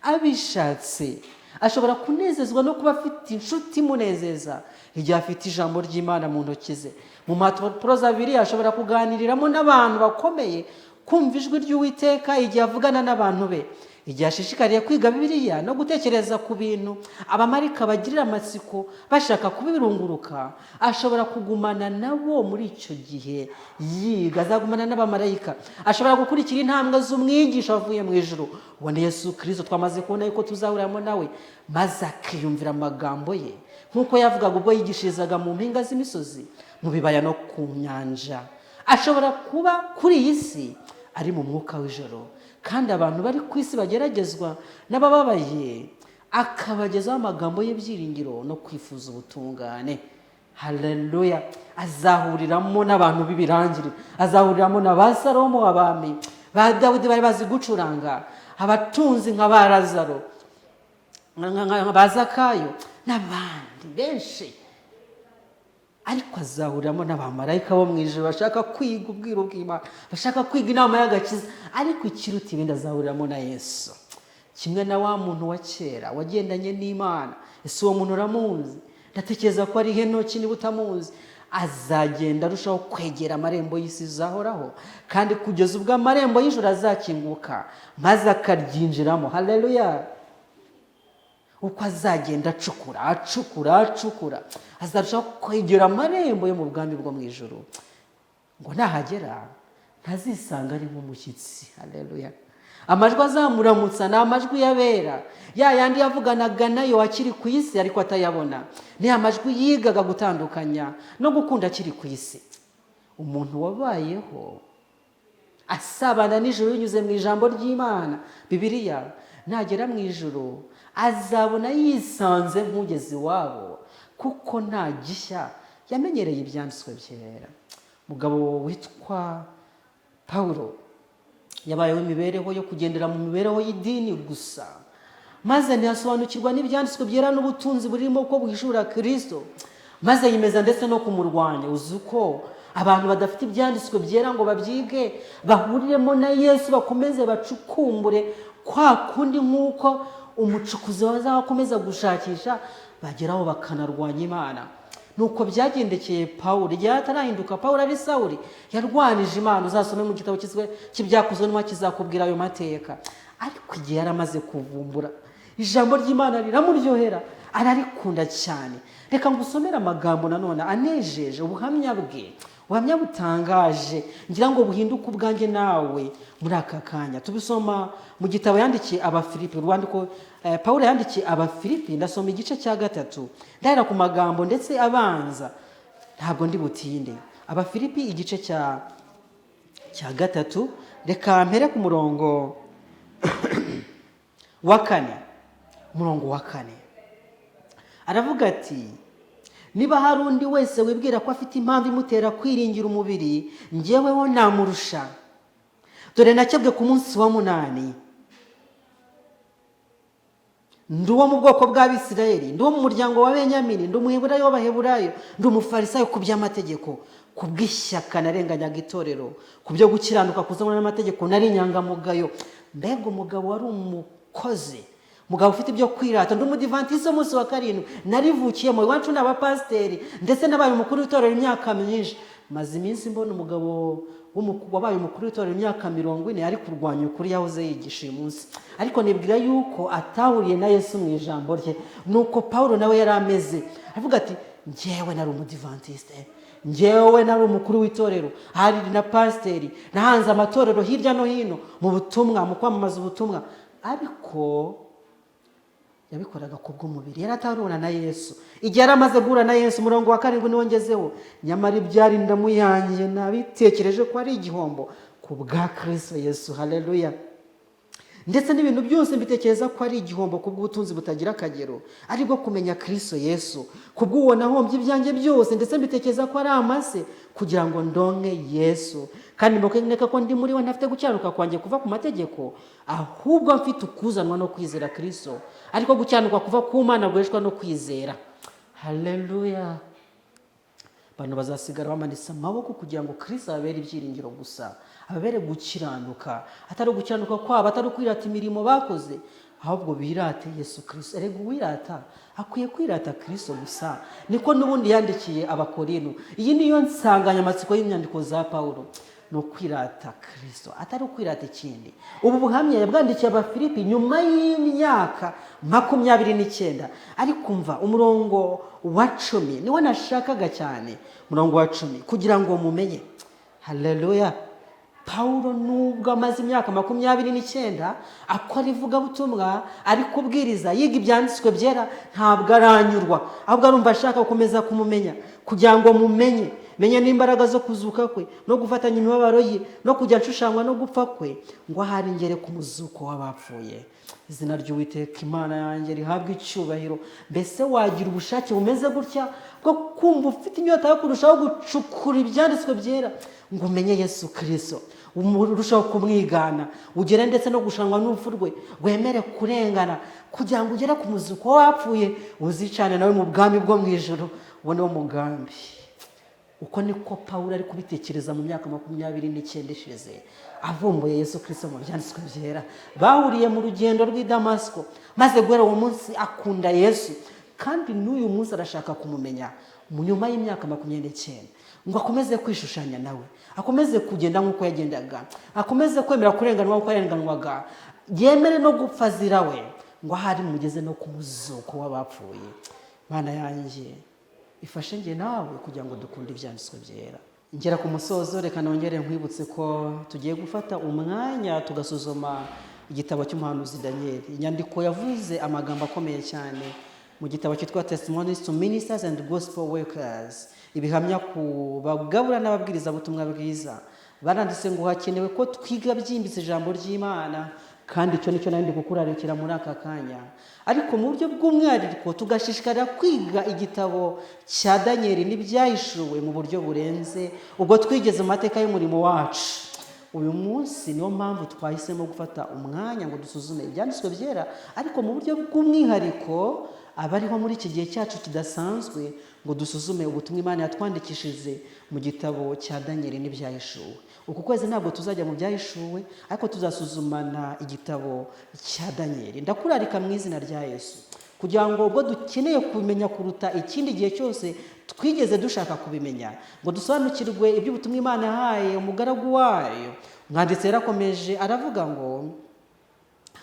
abishatse ashobora kunezezwa no kuba afite inshuti imunezeza igihe afite ijambo ry'Imana mu ntoki ze. Mu mpapuro abiri ashobora kuganiriramo n'abantu bakomeye, kumva ijwi ry'Uwiteka igihe avugana n'abantu be. Igihe ashishikariye kwiga Bibiliya no gutekereza ku bintu abamarayika bagirira amatsiko bashaka kubirunguruka, ashobora kugumana nabo muri icyo gihe yiga, azagumana n'abamarayika. Ashobora gukurikira intambwe z'umwigisha wavuye mu ijuru, ubona Yesu Kirisito twamaze kubona yuko tuzahuriramo nawe, maze akiyumvira amagambo ye nk'uko yavugaga ubwo yigishirizaga mu mpinga z'imisozi, mu bibaya no ku nyanja. Ashobora kuba kuri iyi si ari mu mwuka w'ijoro, kandi abantu bari ku isi bageragezwa n'abababaye akabagezaho amagambo y'ibyiringiro no kwifuza ubutungane. Haleluya! Azahuriramo n'abantu b'ibirangirire, azahuriramo na ba Salomo, abami ba Dawidi bari bazi gucuranga, abatunzi nka ba Lazaro, nka ba Zakayo n'abandi benshi. Ariko azahuriramo n'abamarayika bo mu ijuru bashaka kwiga ubwiru bw'Imana, bashaka kwiga inama y'agakiza. Ariko ikiruta ibindi, azahuriramo na Yesu, kimwe na wa muntu wa kera wagendanye n'Imana. Ese uwo muntu uramuzi? Ndatekereza ko ari Henoki. Niba utamuzi, azagenda arushaho kwegera amarembo y'isi izahoraho, kandi kugeza ubwo amarembo y'ijuru azakinguka maze akaryinjiramo. Haleluya! Uko azagenda acukura, acukura, acukura, azarushaho kwegera amarembo yo mu bwami bwo mu ijuru, ngo nahagera ntazisanga ari nk'umushyitsi. Haleluya! Amajwi azamuramutsa ni amajwi y'abera, ya yandi yavuganaga nayo akiri ku isi ariko atayabona, ni amajwi yigaga gutandukanya no gukunda akiri ku isi. Umuntu wabayeho asabana n'ijuru binyuze mu ijambo ry'Imana Bibiliya, nagera mu ijuru azabona yisanze nk'ugeze iwabo, kuko nta gishya, yamenyereye ibyanditswe byera. Umugabo witwa Pawulo yabayeho imibereho yo kugendera mu mibereho y'idini gusa, maze ntiyasobanukirwa n'ibyanditswe byera n'ubutunzi burimo ko buhishura Kirisito, maze yimeza ndetse no kumurwanya. Uzi uko abantu badafite ibyanditswe byera ngo babyige, bahuriremo na Yesu, bakomeze bacukumbure kwa kundi nk'uko umucukuzi akomeza gushakisha, bageraho bakanarwanya Imana. Nuko byagendekeye Pawulo igihe atarahinduka. Pawulo ari Sawuli, yarwanije Imana. Uzasome mu gitabo cy'Ibyakozwe n'Intumwa, kizakubwira ayo mateka. Ariko igihe yari amaze kuvumbura ijambo ry'Imana, riramuryohera, ararikunda cyane. Reka ngusomere amagambo nanone anejeje, ubuhamya bwe, ubuhamya butangaje, ngira ngo buhinduke ubwanjye nawe muri aka kanya. Tubisoma mu gitabo yandikiye Abafilipi, urwandiko Pawulo yandikiye Abafilipi. Ndasoma igice cya 3, ndahera ku magambo ndetse abanza, ntabwo ndi butinde. Abafilipi igice cya 3, reka mpere ku murongo wa 4. Umurongo wa 4 aravuga ati: "Niba hari undi wese wibwira ko afite impamvu imutera kwiringira umubiri, njyeweho namurusha. Dore nakebwe ku munsi wa 8, ndi uwo mu bwoko bw'Abisirayeli, ndi uwo mu muryango wa Benyamini, ndi Umuheburayo w'Abaheburayo, ndi Umufarisayo ku by'amategeko. Ku bw'ishyaka narenganyaga itorero, ku byo gukiranuka kuzanwa n'amategeko nari inyangamugayo." Mbega umugabo wari umukozi, umugabo ufite ibyo kwirata! "Ndi Umudivantisi w'umunsi wa 7, narivukiyemo, iwacu ni abapasiteri, ndetse nabaye umukuru w'itorero imyaka myinshi." Maze iminsi mbona umugabo wabaye umukuru w'itorero imyaka 40 ari kurwanya ukuri yahoze yigisha uyu munsi, ariko nibwira yuko atahuriye na Yesu mu ijambo rye. Nuko Paul nawe yari ameze, avuga ati: "Njyewe nari Umudivantiste, njyewe nari umukuru w'itorero, hari na pasiteri, nahanze amatorero hirya no hino mu butumwa, mu kwamamaza ubutumwa." Ariko yabikoraga ku bw'umubiri, yari atarahura na Yesu. Igihe yari amaze guhura na Yesu, umurongo wa 7 niwo ngezeho: "Nyamara ibyari indamu yanjye nabitekereje ko ari igihombo ku bwa Kirisito Yesu." Haleluya! "Ndetse n'ibintu byose mbitekereza ko ari igihombo ku bw'ubutunzi butagira akagero, aribwo kumenya Kirisito Yesu. Ku bw'uwo nahombye ibyanjye byose, ndetse mbitekereza ko ari amase kugira ngo ndonke Yesu, kandi mboneka ko ndi muri we, ntafite gukiranuka kwanjye kuva ku mategeko, ahubwo mfite ukuzanwa no kwizera Kirisito, ariko gukiranuka kuva ku Mana guheshwa no kwizera." Haleluya! Abantu bazasigara bamanitse amaboko kugira ngo Kirisito ababere ibyiringiro gusa, ababere gukiranuka, atari ugukiranuka kwabo, atari ukwirata imirimo bakoze, ahubwo birate Yesu Kirisito. Erega uwirata akwiye kwirata Kirisito gusa. Niko n'ubundi yandikiye Abakorino. Iyi niyo nsanganyamatsiko y'inyandiko za Pawulo. Ni ukwirata Kirisito, atari ukwirata ikindi. Ubu buhamya yabwandikiye Abafilipi nyuma y'imyaka 29. Ariko umva umurongo wa 10, niwo nashakaga cyane, umurongo wa 10, kugira ngo mumenye. Haleluya! Pawulo, nubwo amaze imyaka 29 akora ivugabutumwa, ari kubwiriza, yiga ibyanditswe byera, ntabwo aranyurwa, ahubwo arumva ashaka gukomeza kumumenya. Kugira ngo mumenye, menye n'imbaraga zo kuzuka kwe, no gufatanya imibabaro ye, no kujya nshushanywa no gupfa kwe, ngo ahari ngere ku muzuko w'abapfuye. Izina ry'Uwiteka Imana yanjye rihabwa icyubahiro. Mbese wagira ubushake bumeze gutya bwo kumva ufite inyota yo kurushaho gucukura ibyanditswe byera ngo umenye Yesu Kirisito, urushaho kumwigana, ugere ndetse no gushanwa n'urupfu rwe, wemere kurengana kugira ngo ugere ku muzuko w'abapfuye, uzicane nawe mu bwami bwo mu ijoro? Uwo ni wo mugambi. Uko niko Pawulo ari kubitekereza mu myaka 29 ishize, avumbuye Yesu Kirisito mu byanditswe byera. Bahuriye mu rugendo rw'i Damasiko, maze guhera uwo munsi akunda Yesu, kandi n'uyu munsi arashaka kumumenya mu nyuma y'imyaka 29, ngo akomeze kwishushanya nawe, akomeze kugenda nk'uko yagendaga, akomeze kwemera kurenganwa nk'uko yarenganwaga, yemere no gupfa azira we, ngo ahari mugeze no ku muzuko w'abapfuye. Mana yanjye, ifashe njye nawe kugira ngo dukunde ibyanditswe byera. Ngera ku musozo, reka nongere nkwibutse ko tugiye gufata umwanya tugasuzuma igitabo cy'umuhanuzi Daniel, inyandiko yavuze amagambo akomeye cyane mu gitabo cyitwa Testimonies to Ministers and Gospel Workers, ibihamya ku bagabura n'ababwirizabutumwa bwiza. Baranditse ngo hakenewe ko twiga byimbitse ijambo ry'Imana, kandi icyo nicyo nari ndi kukurarikira muri aka kanya, ariko mu buryo bw'umwihariko tugashishikarira kwiga igitabo cya Daniyeli n'Ibyahishuwe mu buryo burenze ubwo twigeze mu mateka y'umurimo wacu. Uyu munsi niyo mpamvu twahisemo gufata umwanya ngo dusuzume ibyanditswe byera, ariko mu buryo bw'umwihariko abariho muri iki gihe cyacu kidasanzwe, ngo dusuzume ubutumwa Imana yatwandikishije mu gitabo cya Daniyeli n'Ibyahishuwe. Uku kwezi ntabwo tuzajya mu Byahishuwe, ariko tuzasuzumana igitabo cya Daniyeli. Ndakurarika mu izina rya Yesu, kugira ngo ubwo dukeneye kumenya kuruta ikindi gihe cyose twigeze dushaka kubimenya, ngo dusobanukirwe iby'ubutumwa Imana yahaye umugaragu wayo. Umwanditsi yarakomeje aravuga ngo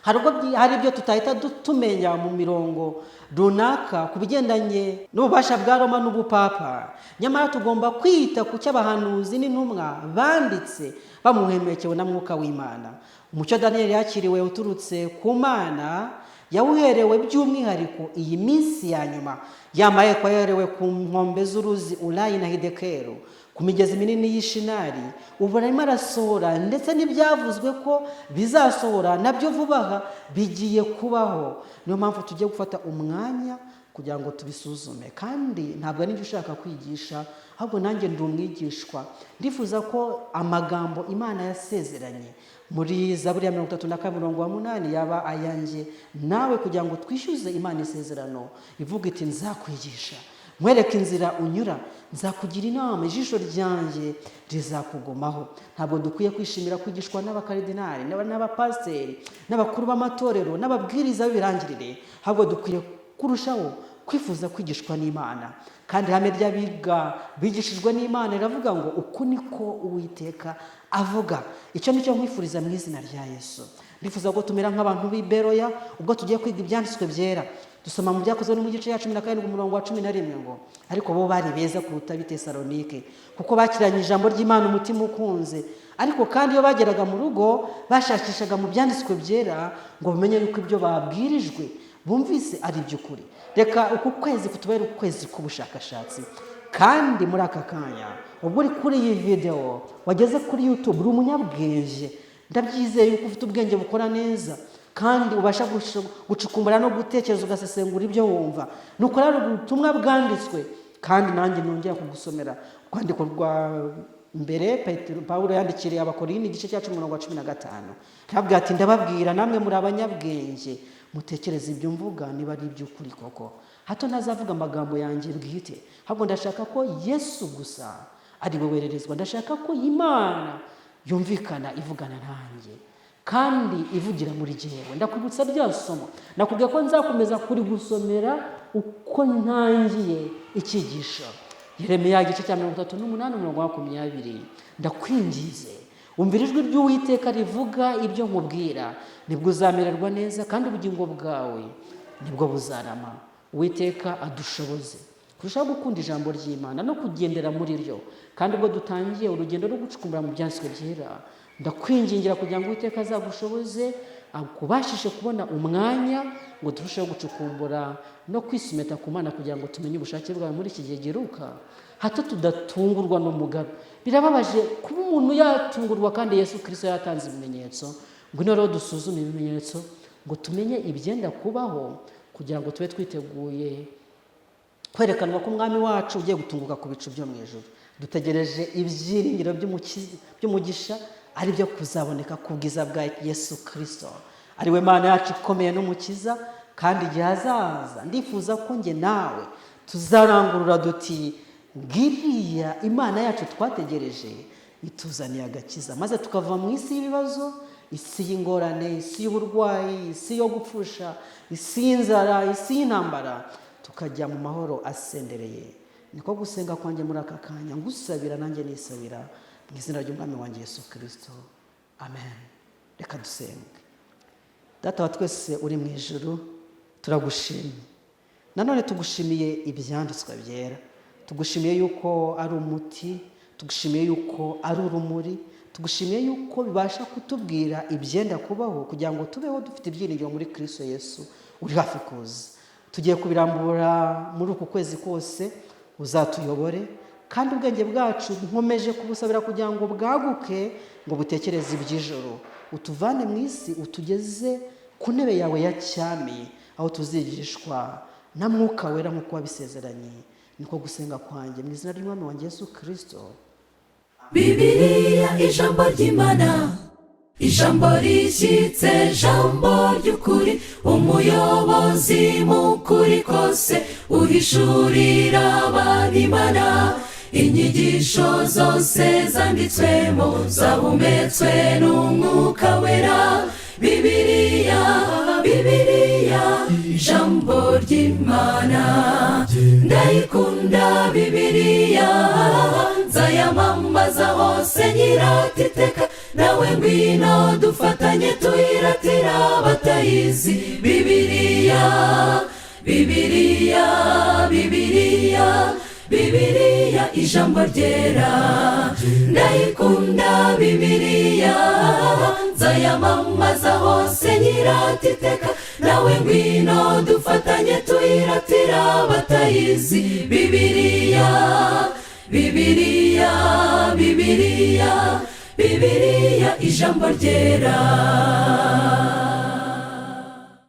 hari ubwo hari ibyo tutahita tumenya mu mirongo runaka ku bigendanye n'ububasha bwa Roma n'ubupapa, nyamara tugomba kwita ku cyo abahanuzi n'intumwa banditse bamuhemekewe na Mwuka w'Imana. Umucyo Daniyeli yakiriwe uturutse ku Mana yawuherewe by'umwihariko iyi minsi ya nyuma. Yamaye ko yaherewe ku nkombe z'uruzi Ulayi na Hidekeru, ku migezi minini y'Ishinari, ubu arimo arasohora, ndetse n'ibyavuzwe ko bizasohora nabyo vuba aha bigiye kubaho. Niyo mpamvu tugiye gufata umwanya kugira ngo tubisuzume. Kandi ntabwo ari njye ushaka kwigisha, ahubwo nanjye ndi umwigishwa. Ndifuza ko amagambo Imana yasezeranye muri Zaburi ya 32 umurongo wa 8 yaba ayanjye nawe, kugira ngo twishyuze Imana isezerano ivuga iti: "Nzakwigisha, nkwereke inzira unyura, nzakugira inama, ijisho ryanjye rizakugumaho." Ntabwo dukwiye kwishimira kwigishwa n'abakaridinari, n'abapasiteri, n'abakuru b'amatorero, n'ababwiriza b'ibirangirire, ahubwo dukwiye kurushaho kwifuza kwigishwa n'Imana. Kandi ihame ry'abiga bigishijwe n'Imana riravuga ngo: "Uku niko Uwiteka avuga." Icyo nicyo nkwifuriza mu izina rya Yesu. Ndifuza ko tumera nk'abantu b'i Beroya ubwo tugiye kwiga ibyanditswe byera. Dusoma mu Byakozwe no mu gice cya 17 umurongo wa 11 ngo: "Ariko bo bari beza kuruta ab'i Tesalonike, kuko bakiranye ijambo ry'Imana umutima ukunze, ariko kandi iyo bageraga mu rugo bashakishaga mu byanditswe byera ngo bamenye yuko ibyo babwirijwe bumvise ari iby'ukuri." Reka uku kwezi kutubere ukwezi k'ubushakashatsi. Kandi muri aka kanya ubwo uri kuri iyi videwo, wageze kuri YouTube, uri umunyabwenge. Ndabyizeye yuko ufite ubwenge bukora neza kandi ubasha gucukumbura no gutekereza, ugasesengura ibyo wumva. Nuko rero ubutumwa bwanditswe, kandi nanjye nongera kugusomera urwandiko rwa mbere Petero Pawulo yandikiriye Abakorinto, igice cya 10 umurongo wa 15. Arababwira ati: "Ndababwira, namwe muri abanyabwenge, mutekereze ibyo mvuga niba ari iby'ukuri koko. Hato ntazavuga amagambo yanjye bwite, ahubwo ndashaka ko Yesu gusa ari we wererezwa. Ndashaka ko Imana yumvikana ivugana nanjye kandi ivugira muri jyewe." Ndakwibutsa rya somo nakubwiye ko nzakomeza kurigusomera uko ntangiye icyigisho. Yeremiya igice cya 38 umurongo wa 20. Ndakwingize, umvira ijwi ry'Uwiteka rivuga ibyo nkubwira, nibwo uzamererwa neza kandi ubugingo bwawe nibwo buzarama. Uwiteka adushoboze kurushaho gukunda ijambo ry'Imana no kugendera muri ryo. Kandi ubwo dutangiye urugendo rwo gucukumbura mu byanditswe byera, ndakwingingira kugira ngo Uwiteka azagushoboze, akubashishe kubona umwanya ngo turusheho gucukumbura no kwisumeta ku Mana, kugira ngo tumenye ubushake bwawe muri iki gihe giheruka, hato tudatungurwa n'umugabe. Birababaje kuba umuntu yatungurwa kandi Yesu Kirisito yatanze ibimenyetso. Ngwino rero dusuzume ibimenyetso ngo tumenye ibyenda kubaho, kugira ngo tube twiteguye kwerekanwa ko Umwami wacu ugiye gutunguka ku bicu byo mu ijuru. Dutegereje ibyiringiro by'umugisha, ari byo kuzaboneka ku bwiza bwa Yesu Kirisito, ari we Mana yacu ikomeye n'Umukiza. Kandi igihe azaza, ndifuza ko njye nawe tuzarangurura duti: "Ngiriya Imana yacu twategereje ituzaniye agakiza," maze tukava mu isi y'ibibazo, isi y'ingorane, isi y'uburwayi, isi yo gupfusha, isi y'inzara, isi y'intambara, tukajya mu mahoro asendereye. Niko gusenga kwanjye muri aka kanya, ngusabira nanjye nisabira mu izina ry'Umwami wanjye Yesu Kirisito, amen. Reka dusenge. Data wa twese uri mu ijuru, turagushimye nanone, tugushimiye ibyanditswe byera, tugushimiye yuko ari umuti, tugushimiye yuko ari urumuri, tugushimiye yuko bibasha kutubwira ibyenda kubaho kugira ngo tubeho dufite ibyiringiro muri Kirisito Yesu uri hafi kuza. Tugiye kubirambura muri uku kwezi kose, uzatuyobore, kandi ubwenge bwacu nkomeje kubusabira kugira ngo bwaguke, ngo butekereze iby'ijoro. Utuvane mu isi, utugeze ku ntebe yawe ya cyami, aho tuzigishwa na Mwuka Wera nk'uko wabisezeranye. Niko gusenga kwanjye mu izina ry'Umwami wanjye Yesu Kirisito. Bibiliya, ijambo ry'Imana, ijambo rishyitse, ijambo ry'ukuri, umuyobozi mu kuri kose, uhishurira abantu Imana. Inyigisho zose zanditswemo zahumetswe n'Umwuka Wera. Bibiliya, Bibiliya, ijambo ry'Imana, ndayikunda Bibiliya, nzayamamaza hose nyirata iteka. Nawe ngwino dufatanye tuyiratira batayizi. Bibiliya, Bibiliya, Bibiliya, Bibiliya, ijambo ryera, ndayikunda Bibiliya, nzayamamaza hose nyirata iteka. Nawe ngwino dufatanye tuyiratira batayizi. Bibiliya, Bibiliya, Bibiliya, Bibiliya, ijambo ryera.